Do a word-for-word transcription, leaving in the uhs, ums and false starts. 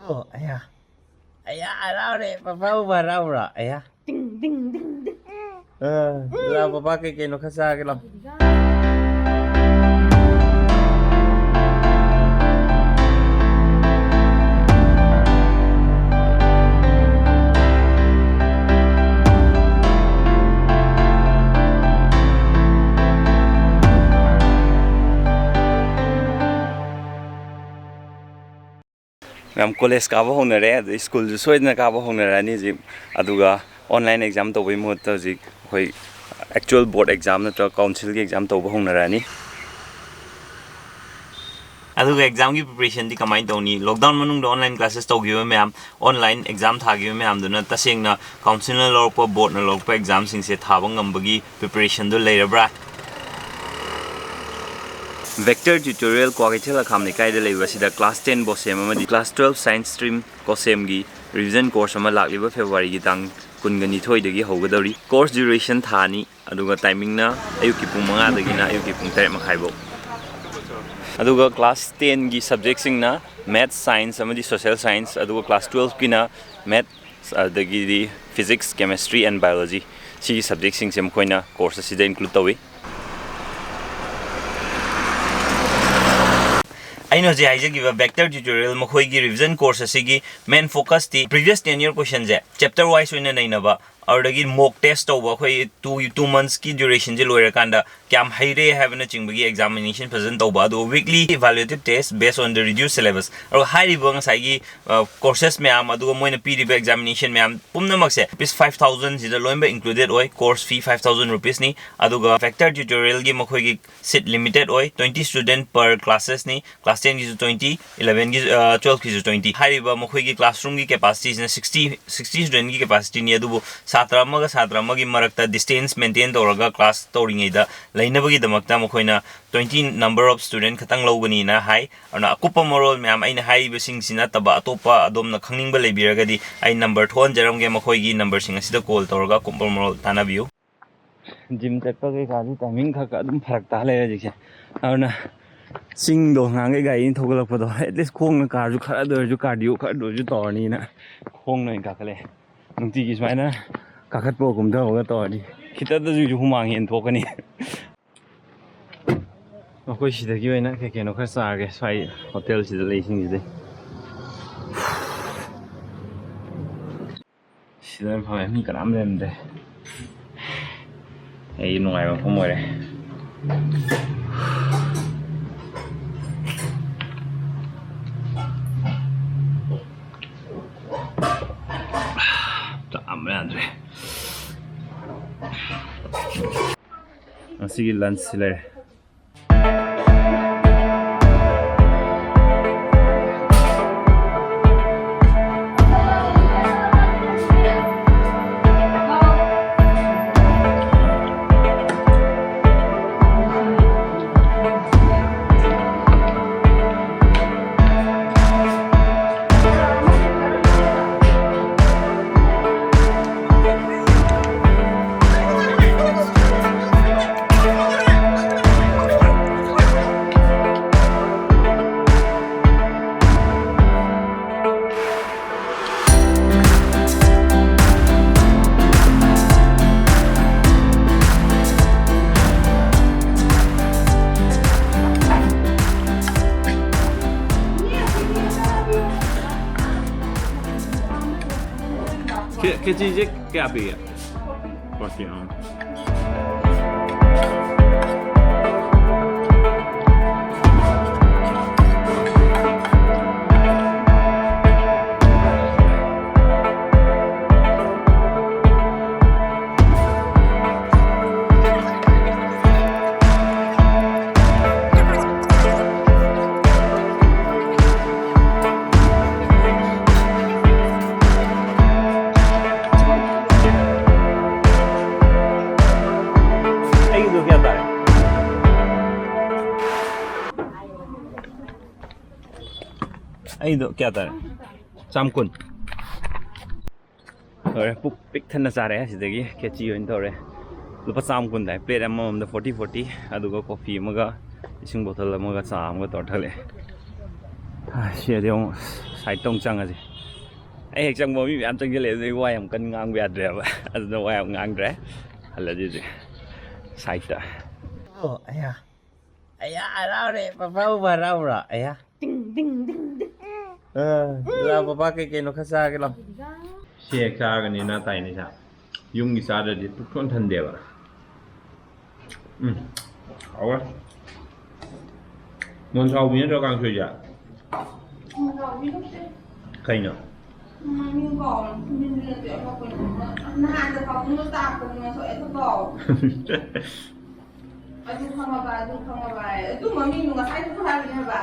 ꯑꯣ, ꯑꯌꯥ꯫ ꯑꯌꯥ, ꯍꯔꯥꯎꯔꯦ꯫ ꯄꯄꯥ ꯎꯕ ꯍꯔꯥꯎꯕ꯭ꯔꯣ? ꯑꯌꯥ꯫ ꯇꯤꯡ, ꯇꯤꯡ, ꯇꯤꯡ, ꯇꯤꯡ꯫ ꯑ, ꯂꯥꯎ, ꯄꯄꯥ ꯀꯩ ꯀꯩꯅꯣ ꯈꯔ ꯆꯥꯒꯦ ꯂꯥꯎ꯫ ꯃꯌꯥꯝ ꯀꯣꯂꯦꯖ ꯀꯥꯕ ꯍꯧꯅꯔꯦ, ꯑꯗꯩ ꯁ꯭ꯀꯨꯜꯁꯨ ꯁꯣꯏꯗꯅ ꯀꯥꯕ ꯍꯧꯅꯔꯛꯑꯅꯤ ꯍꯧꯖꯤꯛ꯫ ꯑꯗꯨꯒ ꯑꯣꯟꯂꯥꯏꯟ ꯑꯦꯛꯖꯥꯝ ꯇꯧꯕꯩ ꯃꯍꯨꯠꯇ ꯍꯧꯖꯤꯛ ꯑꯩꯈꯣꯏ ꯑꯦꯛꯆꯨꯋꯦꯜ ꯕꯣꯔꯗ ꯑꯦꯛꯖꯥꯝ ꯅꯠꯇ꯭ꯔꯒ ꯀꯥꯎꯟꯁꯤꯜꯒꯤ ꯑꯦꯛꯖꯥꯝ ꯇꯧꯕ ꯍꯧꯅꯔꯛꯑꯅꯤ꯫ ꯑꯗꯨꯒ ꯑꯦꯛꯖꯥꯝꯒꯤ ꯄ꯭ꯔꯤꯄꯦꯔꯦꯁꯟꯗꯤ ꯀꯃꯥꯏꯅ ꯇꯧꯅꯤ? ꯂꯣꯛꯗꯥꯎꯟ ꯃꯅꯨꯡꯗ ꯑꯣꯟꯂꯥꯏꯟ ꯀ꯭ꯂꯥꯁꯦꯁ ꯇꯧꯈꯤꯕ ꯃꯌꯥꯝ, ꯑꯣꯟꯂꯥꯏꯟ ꯑꯦꯛꯖꯥꯝ ꯊꯥꯈꯤꯕ ꯃꯌꯥꯝꯗꯨꯅ ꯇꯁꯦꯡꯅ ꯀꯥꯎꯟꯁꯤꯜꯅ ꯂꯧꯔꯛꯄ, ꯕꯣꯔꯗꯅ ꯂꯧꯔꯛꯄ ꯑꯦꯛꯖꯥꯝꯁꯤꯡꯁꯦ ꯊꯥꯕ ꯉꯝꯕꯒꯤ ꯄ꯭ꯔꯤꯄꯦꯔꯦꯁꯟꯗꯨ ꯂꯩꯔꯕ꯭ꯔꯥ? ꯚꯦꯛꯇꯔ ꯇ꯭ꯌꯨꯇꯣꯔꯤꯌꯦꯜ ꯀ꯭ꯋꯥꯀꯩꯊꯦꯜ ꯑꯈꯥꯝ ꯂꯩꯀꯥꯏꯗ ꯂꯩꯕ ꯑꯁꯤꯗ ꯀ꯭ꯂꯥꯁ ꯇꯦꯟ ꯕꯣꯁꯦꯝ ꯑꯃꯗꯤ ꯀ꯭ꯂꯥꯁ ꯇꯨꯋꯦꯜꯐ ꯁꯥꯏꯟꯁ ꯁ꯭ꯇ꯭ꯔꯤꯝ ꯀꯣꯁꯦꯝꯒꯤ ꯔꯤꯚꯤꯖꯟ ꯀꯣꯔꯁ ꯑꯃ ꯂꯥꯛꯂꯤꯕ ꯐꯦꯕ꯭ꯔꯨꯋꯥꯔꯤꯒꯤ ꯇꯥꯡ ꯀꯨꯟꯒ ꯅꯤꯊꯣꯏꯗꯒꯤ ꯍꯧꯒꯗꯧꯔꯤ꯫ ꯀꯣꯔꯁ ꯗ꯭ꯌꯨꯔꯦꯁꯟ ꯊꯥ ꯑꯅꯤ, ꯑꯗꯨꯒ ꯇꯥꯏꯃꯤꯡꯅ ꯑꯌꯨꯛꯀꯤ ꯄꯨꯡ ꯃꯉꯥꯗꯒꯤꯅ ꯑꯌꯨꯛꯀꯤ ꯄꯨꯡ ꯇꯔꯦꯠ ꯃꯈꯥꯏꯐꯧ꯫ ꯑꯗꯨꯒ ꯀ꯭ꯂꯥꯁ ꯇꯦꯟꯒꯤ ꯁꯕꯖꯦꯛꯁꯤꯡꯅ ꯃꯦꯠꯁ, ꯁꯥꯏꯟꯁ ꯑꯃꯗꯤ ꯁꯣꯁꯦꯜ ꯁꯥꯏꯟꯁ, ꯑꯗꯨꯒ ꯀ꯭ꯂꯥꯁ ꯇꯨꯋꯦꯜꯐꯀꯤꯅ ꯃꯦꯠꯁ, ꯑꯗꯒꯤꯗꯤ ꯐꯤꯖꯤꯛꯁ, ꯀꯦꯃꯦꯁꯇ꯭ꯔꯤ ꯑꯦꯟ ꯕꯥꯏꯑꯣꯂꯣꯖꯤ, ꯁꯤꯒꯤ ꯁꯕꯖꯦꯛꯁꯤꯡꯁꯦ ꯃꯈꯣꯏꯅ ꯀꯣꯔꯁ ꯑꯁꯤꯗ ꯏꯟꯀ꯭ꯂꯨꯗ ꯇꯧꯏ꯫ ꯑꯩꯅ ꯍꯧꯖꯤꯛ ꯍꯥꯏꯖꯈꯤꯕ ꯚꯦꯛꯇꯔ ꯇ꯭ꯌꯨꯇꯣꯔꯤꯌꯦꯜ ꯃꯈꯣꯏꯒꯤ ꯔꯤꯚꯤꯖꯟ ꯀꯣꯔꯁ ꯑꯁꯤꯒꯤ ꯃꯦꯟ ꯐꯣꯀꯁꯇꯤ ꯄ꯭ꯔꯤꯚꯤꯌꯁ ꯇꯦꯟ ꯏꯌꯔ ꯀꯣꯏꯁꯟꯁꯦ ꯆꯦꯞꯇꯔ ꯋꯥꯏꯁ ꯑꯣꯏꯅ ꯅꯩꯅꯕ, ꯑꯗꯨꯗꯒꯤ ꯃꯣꯛ ꯇꯦꯁ ꯇꯧꯕ, ꯑꯩꯈꯣꯏ ꯇꯨ, ꯇꯨ ꯃꯟꯊꯁꯀꯤ ꯗ꯭ꯌꯨꯔꯦꯁꯟꯁꯦ ꯂꯣꯏꯔꯀꯥꯟꯗ ꯀꯌꯥꯝ ꯍꯩꯔꯦ ꯍꯥꯏꯕꯅꯆꯤꯡꯕꯒꯤ ꯑꯦꯛꯖꯥꯃꯤꯅꯦꯁꯟ ꯐꯖꯅ ꯇꯧꯕ, ꯑꯗꯨꯒ ꯋꯤꯛꯂꯤ ꯏꯚꯥꯂꯨꯑꯦꯇꯤꯚ ꯇꯦꯁ ꯕꯦꯁ ꯑꯣꯟ ꯗ ꯔꯤꯗ꯭ꯌꯨꯁ ꯁꯤꯂꯦꯕꯁ꯫ ꯑꯗꯨꯒ ꯍꯥꯏꯔꯤꯕ ꯉꯁꯥꯏꯒꯤ ꯀꯣꯔꯁꯦꯁ ꯃꯌꯥꯝ, ꯑꯗꯨꯒ ꯃꯣꯏꯅ ꯄꯤꯔꯤꯕ ꯑꯦꯛꯖꯥꯃꯤꯅꯦꯁꯟ ꯃꯌꯥꯝ ꯄꯨꯝꯅꯃꯛꯁꯦ ꯔꯨꯄꯤꯁ ꯐꯥꯏꯚ ꯊꯥꯎꯖꯟꯁꯤꯗ ꯂꯣꯏꯅꯃꯛ ꯏꯟꯀ꯭ꯂꯨꯗꯦꯗ ꯑꯣꯏ꯫ ꯀꯣꯔꯁ ꯐꯤ ꯐꯥꯏꯚ ꯊꯥꯎꯖꯟ ꯔꯨꯄꯤꯁꯅꯤ꯫ ꯑꯗꯨꯒ ꯚꯦꯛꯇꯔ ꯇ꯭ꯌꯨꯇꯣꯔꯤꯌꯦꯜꯒꯤ ꯃꯈꯣꯏꯒꯤ ꯁꯤꯠ ꯂꯤꯃꯤꯇꯦꯗ ꯑꯣꯏ, ꯇ꯭ꯋꯦꯟꯇꯤ ꯁ꯭ꯇꯨꯗꯦꯟꯠ ꯄꯔ ꯀ꯭ꯂꯥꯁꯦꯁꯅꯤ꯫ ꯀ꯭ꯂꯥꯁ ꯇꯦꯟꯒꯤꯁꯨ ꯇ꯭ꯋꯦꯟꯇꯤ, ꯏꯂꯚꯦꯟꯒꯤ, ꯑ, ꯇꯨꯋꯦꯜꯐꯀꯤꯁꯨ ꯇ꯭ꯋꯦꯟꯇꯤ꯫ ꯍꯥꯏꯔꯤꯕ ꯃꯈꯣꯏꯒꯤ ꯀ꯭ꯂꯥꯁꯔꯨꯝꯒꯤ ꯀꯦꯄꯥꯁꯤꯇꯤꯁꯤꯅ ꯁꯤꯛꯁꯇꯤ, ꯁꯤꯛꯁꯇꯤ ꯁ꯭ꯇꯨꯗꯦꯟꯠꯀꯤ ꯀꯦꯄꯥꯁꯤꯇꯤꯅꯤ꯫ ꯑꯗꯨꯕꯨ ꯁꯥꯇ꯭ꯔ ꯑꯃꯒ ꯁꯥꯇ꯭ꯔ ꯑꯃꯒꯤ ꯃꯔꯛꯇ ꯗꯤꯁꯇꯦꯟꯁ ꯃꯦꯟꯇꯦꯟ ꯇꯧꯔꯒ ꯀ꯭ꯂꯥꯁ ꯇꯧꯔꯤꯉꯩꯗ ꯂꯩꯅꯕꯒꯤꯗꯃꯛꯇ ꯃꯈꯣꯏꯅ ꯇ꯭ꯋꯦꯟꯇꯤ number of student ꯈꯛꯇꯪ ꯂꯧꯒꯅꯤꯅ ꯍꯥꯏ꯫ ꯑꯗꯨꯅ ꯑꯀꯨꯞꯄ ꯃꯔꯣꯜ ꯃꯌꯥꯝ, ꯑꯩꯅ ꯍꯥꯏꯔꯤꯕꯁꯤꯡꯁꯤ ꯅꯠꯇꯕ ꯑꯇꯣꯞꯄ ꯑꯗꯣꯝꯅ ꯈꯪꯅꯤꯡꯕ ꯂꯩꯕꯤꯔꯒꯗꯤ ꯑꯩ ꯅꯝꯕꯔ ꯊꯣꯛꯍꯟꯖꯔꯝꯒꯦ, ꯃꯈꯣꯏꯒꯤ ꯅꯝꯕꯔꯁꯤꯡ ꯑꯁꯤꯗ ꯀꯣꯜ ꯇꯧꯔꯒ ꯑꯀꯨꯞꯄ ꯃꯔꯣꯜ ꯇꯥꯟꯅꯕꯤꯌꯨ꯫ ꯖꯤꯝ ꯆꯠꯄ ꯀꯩꯀꯥꯗꯤ ꯇꯥꯏꯃꯤꯡ ꯈꯔ ꯈꯔ ꯑꯗꯨꯝ ꯐꯔꯛ ꯇꯥ ꯂꯩꯔꯦ ꯍꯧꯖꯤꯛꯁꯦ꯫ ꯑꯗꯨꯅ ꯆꯤꯡꯗꯣ ꯉꯥꯡꯈꯩ ꯒꯥꯔꯤꯅ ꯊꯧꯒꯠꯂꯛꯄꯗꯣ, ꯑꯦꯠꯂꯤꯁ ꯈꯣꯡꯅ ꯀꯥꯔꯁꯨ ꯈꯔꯗ ꯑꯣꯏꯔꯁꯨ, ꯀꯥꯔꯗꯤꯑꯣ ꯈꯔꯗ ꯑꯣꯏꯔꯁꯨ ꯇꯧꯔꯅꯤꯅ ꯈꯣꯡꯅ ꯑꯣꯏꯅ ꯀꯥꯈꯠꯂꯛꯑꯦ꯫ ꯅꯨꯡꯇꯤꯒꯤ ꯁꯨꯃꯥꯏꯅ ꯀꯥꯈꯠꯄ ꯀꯨꯝꯊꯕꯒ ꯇꯧꯔꯗꯤ ꯈꯤꯇꯗꯁꯨ ꯍꯨꯃꯥꯡ ꯍꯦꯟ ꯊꯣꯛꯀꯅꯤ꯫ ꯑꯩꯈꯣꯏ ꯁꯤꯗꯒꯤ ꯑꯣꯏꯅ ꯀꯩ ꯀꯩꯅꯣ ꯈꯔ ꯆꯥꯔꯒꯦ, ꯁ꯭ꯋꯥꯏ ꯍꯣꯇꯦꯜꯁꯤꯗ ꯂꯩꯁꯤꯡꯁꯤꯗꯩ꯫ ꯁꯤꯗ ꯑꯣꯏꯅ ꯐꯝꯃꯦ, ꯃꯤ ꯀꯅꯥꯝ ꯂꯩꯔꯝꯗꯦ꯫ ꯑꯩ ꯅꯨꯡꯉꯥꯏꯕ ꯃꯐꯝ ꯑꯣꯏꯔꯦ꯫ ꯆꯥꯕ ꯌꯥꯗ꯭ꯔꯦ꯫ ꯉꯁꯤꯒꯤ ꯂꯟꯁꯁꯤ ꯂꯩꯔꯦ꯫ ꯈꯦ-, ꯈꯦꯆꯤꯁꯦ ꯀꯌꯥ ꯄꯤꯒꯦ? ꯐꯣꯔꯇꯤ, ꯑꯥ꯫ ꯑꯩꯒꯤꯗꯣ ꯀꯌꯥ ꯇꯥꯔꯦ? ꯑꯩꯗꯣ ꯀꯌꯥ ꯇꯥꯔꯦ? ꯆꯥꯝ ꯀꯨꯟ꯫ ꯂꯣꯏꯔꯦ, ꯄꯨꯛ ꯄꯤꯛ ꯊꯟꯅ ꯆꯥꯔꯦ꯫ ꯁꯤꯗꯒꯤ ꯈꯦꯆꯤ ꯑꯣꯏꯅ ꯇꯧꯔꯦ꯫ ꯂꯨꯄꯥ ꯆꯥꯝ ꯀꯨꯟ ꯇꯥꯏ꯫ ꯄ꯭ꯂꯦꯠ ꯑꯃꯃꯝꯗ ꯐꯣꯔꯇꯤ ꯐꯣꯔꯇꯤ, ꯑꯗꯨꯒ ꯀꯣꯐꯤ ꯑꯃꯒ ꯏꯁꯤꯡ ꯕꯣꯇꯜ ꯑꯃꯒ ꯆꯥ ꯑꯃꯒ ꯇꯧꯔ ꯊꯛꯂꯛꯑꯦ꯫ ꯁꯤꯗꯤ ꯑꯃꯨꯛ ꯁꯥꯏꯠꯇ ꯑꯃꯨꯛ ꯆꯪꯉꯁꯤ꯫ ꯑꯩ ꯍꯦꯛ ꯆꯪꯕ ꯃꯤ ꯃꯌꯥꯝ ꯆꯪꯁꯤꯜꯂꯛꯑꯦ, ꯑꯗꯨꯗꯤ ꯋꯥ ꯌꯥꯝ ꯀꯟꯅ ꯉꯥꯡꯕ ꯌꯥꯗ꯭ꯔꯦꯕ꯫ ꯑꯗꯨꯅ ꯋꯥ ꯌꯥꯝ ꯉꯥꯡꯗ꯭ꯔꯦ꯫ ꯍꯜꯂꯁꯤ ꯍꯧꯖꯤꯛ ꯁꯥꯏꯠꯇ꯫ ꯑꯣ ꯑꯌꯥ, ꯑꯌꯥ, ꯍꯔꯥꯎꯔꯦ꯫ ꯄꯄꯥ ꯎꯕ ꯍꯔꯥꯎꯕ꯭ꯔꯣ? ꯑꯌꯥ꯫ ꯇꯤꯡ ꯇꯤꯡ ꯇꯤꯡ ꯇꯤꯡ꯫ ꯑ, ꯂꯥꯎ, ꯄꯄꯥ ꯀꯩ ꯀꯩꯅꯣ ꯈꯔ ꯆꯥꯒꯦ ꯂꯥꯎ꯫ ꯁꯤ ꯍꯦꯛ ꯆꯥꯔꯒꯅꯤ ꯅꯥ ꯇꯥꯏꯅꯤ ꯁꯥ꯫ ꯌꯨꯝꯒꯤ ꯆꯥꯗ꯭ꯔꯗꯤ ꯄꯨꯛ ꯊꯣꯟ ꯊꯟꯗꯦꯕ꯫ ꯎꯝ, ꯍꯥꯎꯋꯦ꯫ ꯃꯣꯟ ꯁꯥꯎꯕꯤ ꯅꯠꯇ꯭ꯔꯣ ꯀꯥꯡꯁꯣꯏꯁꯦ? ꯀꯩꯅꯣ? ꯅꯍꯥꯟꯗ ꯄꯥꯕꯨꯡꯗꯣ ꯇꯥꯛꯄꯗꯨꯅ ꯁꯣꯛꯑꯦ ꯑꯗꯨ ꯀꯥꯎ꯫ ꯑꯗꯨ ꯈꯪꯉꯕ, ꯑꯗꯨ ꯈꯪꯉꯕ ꯍꯥꯏ꯫ ꯑꯗꯨ ꯃꯃꯤꯡꯗꯣ ꯉꯁꯥꯏ ꯑꯗꯨ ꯍꯥꯏꯕꯅꯦ ꯍꯥꯏꯕ꯫